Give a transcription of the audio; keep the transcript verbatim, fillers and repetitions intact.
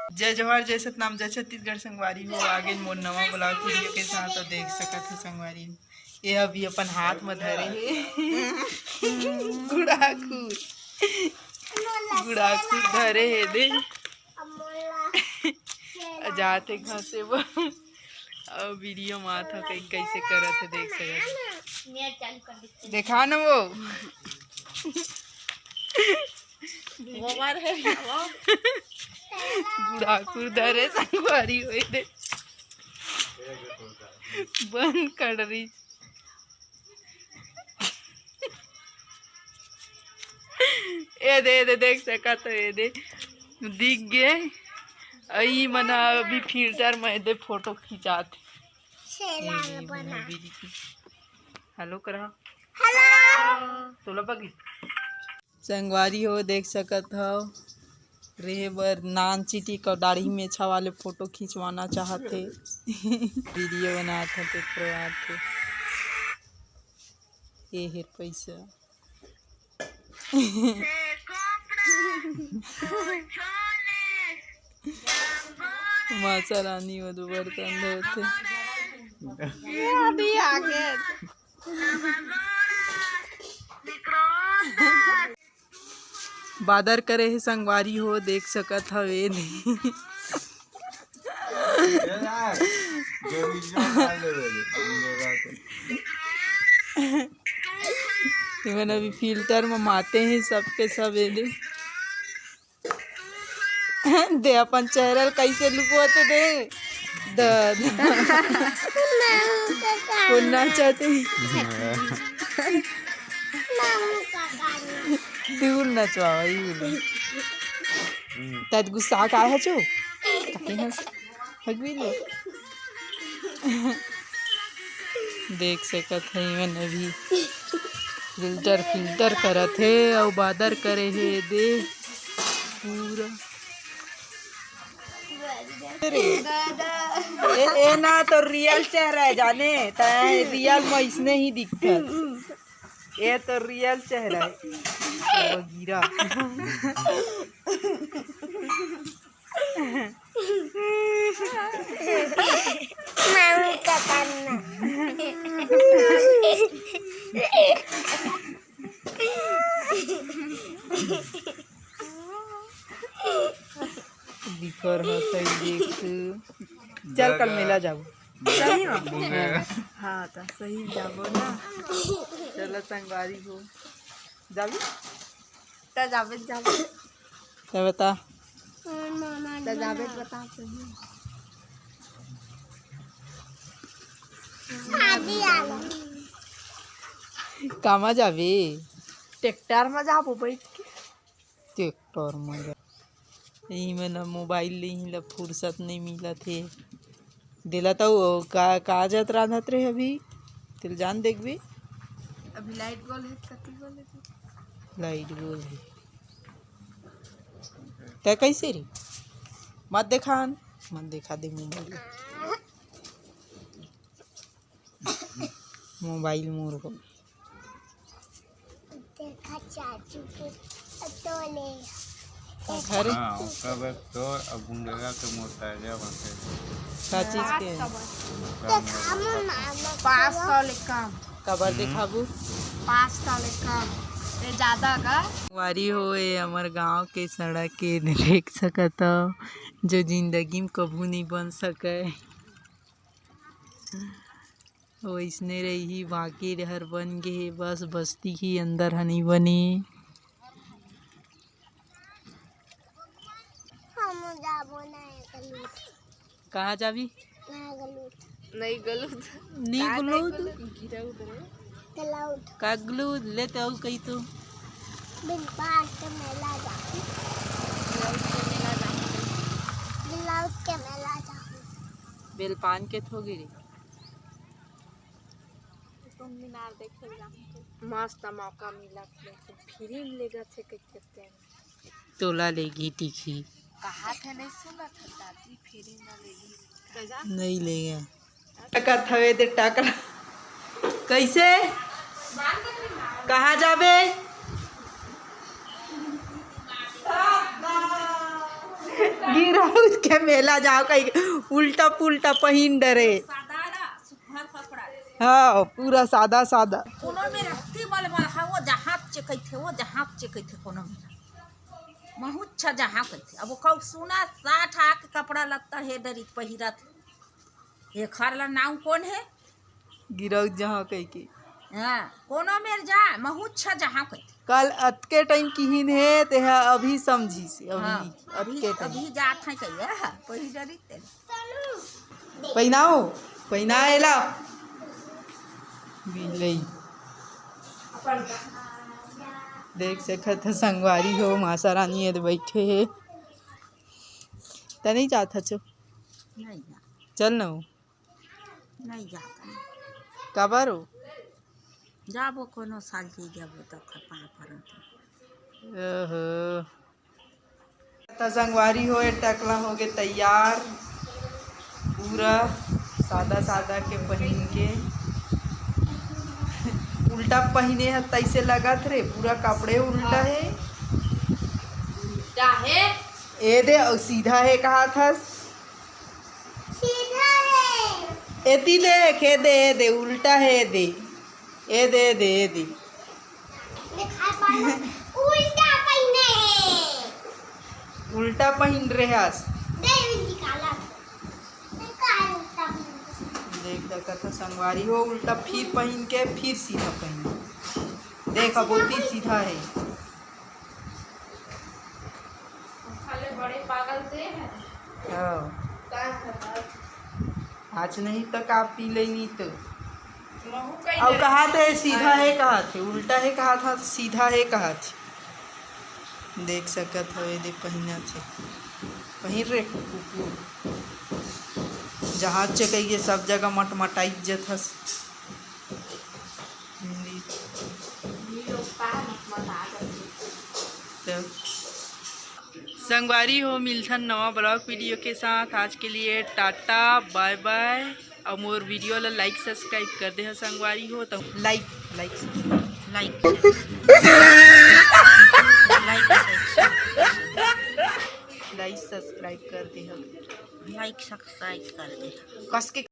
जय जोहार, जय सतनाम, जय छत्तीसगढ़ संगवारी हो। आगे मोर नवा vlog video के साथ, तो देख सकत हो संगवारी, ये अभी अपन हाथ में धरे हे। गुड़ाखू, गुड़ाखू धरे हे दे। जाते घर से वो। अब video में आता कहीं कैसे करत हे, देख सकत। देखा ना वो। गोबर है। गुड़ाखू धरे संगवारी होए दे। बंद कर रही। ए दे, ए दे, देख सकत हो, ए दे, दिख गे। अई मन ह अभी filter में दे photo खिंचात। Hello करा। Hello। तोला पगी। संगवारी हो, देख सकत हव, रेहे बर नान चिटी का दाढ़ी मेछा वाले photo खिंचवाना चाहत हे। Video बनात हे, तो करवात हे। ये हे पैसा। माचा रानी वो दो बर्तन धोत हे। अभी आगे। बादर करे हे संगवारी हो, देख सकत हव ए दे। ये मन अभी filter में माते हे सबके सब ए दे। दे अपन चेहरा ल कैसे लुकोत हे दे। The, the. कोन नाचत हे? दूर नचवावा, ई बोले। तत गुस्सा का है चो? काहे हंस? हगवी ले। देख सकत हे, इमन अभी filter, filter करत हे, अउ बादर करे हे दे पूरा। ए, ए ना तो real चेहरा है जाने, तै real में इसने ही दिखता है। ये तो real चेहरा है। वो गिरा। मामी का कान्ना। दिखर ह सही देख। चल, कल मेला जाबो। सही में? हाँ, तो सही जाबो ना। चलो, संगवारी हो। जाबी? त जाबे, जाबे। त बता। त जाबे, बता सही। शादी आलो। कामा जाबे? ट्रैक्टर में जाबो बैठ के। ट्रैक्टर में जा। इही में न मोबाइल ले ही ला फुर्सत नहीं मिलत हे। देला तो का, का जात रांधत रहे अभी? तेल जान देखबे। अभी लाइट गोल है, कति गोल है? लाइट गोल है। तै कैसे रे? मत देखान, मत देखा दे मोबाइल। मोबाइल मोर हो। देखा चाचू के तोले। घर हाँ, ओकर बर तोर अब गुंडगा के मोर ताजा बसे। का चीज के? देखा मम्मा, पाँच सौ ले कम। काबर हम्म। देखाबू? पाँच सौ ले कम। ये ज्यादा का? वारी हो, ये हमर गांव के सड़क के देख सकत हो, जो जिंदगी में कभू नहीं बन सके। वइसने रही, बाकी डहर बन गे हे, बस बस्ती ही अंदर ह नइ बने। हम जाबो ना गलूत। कहाँ जाबी? ना गलूत। नहीं गलूत। नहीं का गलूत। नहीं गलूत? गिरा उधर है। गलूत। का गलूत? ले तो अउ कही तो। बेलपान के मेला जाबो। गलूत के मेला जाबो। गलूत के मेला जाबो। बेलपान के थोगी रे। कुतुब मीनार देखे ला। मस्त मौका मिला, तो फ्री में लेगा थे कइसे ते। तोला लेगी टिकही। कहा थे नहीं सुना था दादी, फ्री में लेगी। नहीं लेगा। टका थवे दे टका। कैसे? कहाँ जाबे? गिर राउत के मेला जाव कहिके उल्टा पुल्टा पहिन डरे। सादा ला, सुघर कपड़ा। हाँ, पूरा सादा सादा। कोनो में रहती बल बल हा, वो जहाँ चे कहिथे, वो जहाँ चे कहिथे कोनो में। महुच्छा जहाँ कहिथे। अब वो कऊ सुना साठ आके कपड़ा लत्ता हे डरी पहिरत। ये खर ला नाव कौन है? गिरौद जहाँ कहिके। हाँ, कोनो मेर जा, महुच्छा जहाँ कहिथे। कल अतके टाइम किहिन हे, तेहा अभी समझिस, अभी, हाँ, अभी, अतके टाइम। अभी जात है कहिए, हाँ, पहिजरी ते। पहिनाओ, पहिना एला। बिलई। देख सकत ह संगवारी हो, मासा रानी एदे बइठे हे। त नहीं जात हचो? नहीं जा। चल न हो। नहीं जात हन। काबर हो? जाबो कोनो साल जी जाबो त खपा परत। ओहो। त संगवारी हो, ए टकला होगे तैयार, पूरा सादा सादा के पहिन के। उल्टा पहिने ह तइसे लगत रे, पूरा कपड़े उल्टा हे। उल्टा हे। एदे, अउ सीधा हे कहाथस। सीधा हे। एती देख, एदे, एदे, उल्टा हे, एदे। एदे, एदे, एदे। दिखाई पड़ना। उल्टा पहिने हे। उल्टा पहिन रहे हस। दे, निकाला। निकाल उल्टा पहिन। देख, देखत ह संगवारी हो, उल्टा फिर पहिन के, फिर सीधा पहिन। देख, अब ओती सीधा हे। खाले बड़े पागल ते हैं। हाँ। का करबा? आज नहीं तो का पी लेनी तो। महू कहीं अउ नहीं। कहाथे सीधा हे, कहाथे उल्टा हे, कहाथे सीधा हे, कहाथे। देख सकत हवे, देख पहिना थे। पहिर रे कुकुर। जहाज चकइए सब जगह मटमटाई जथस। हिंदी। त संगवारी हो, मिलथन नवा ब्लॉग वीडियो के साथ। आज के लिए टाटा, बाय बाय। अउ मोर वीडियो ला लाइक सब्सक्राइब कर दे ह संगवारी हो। त लाइक, लाइक, लाइक, लाइक, लाइक सब्सक्राइब कर दे ह। लाइक सब्सक्राइब कर दे। कस के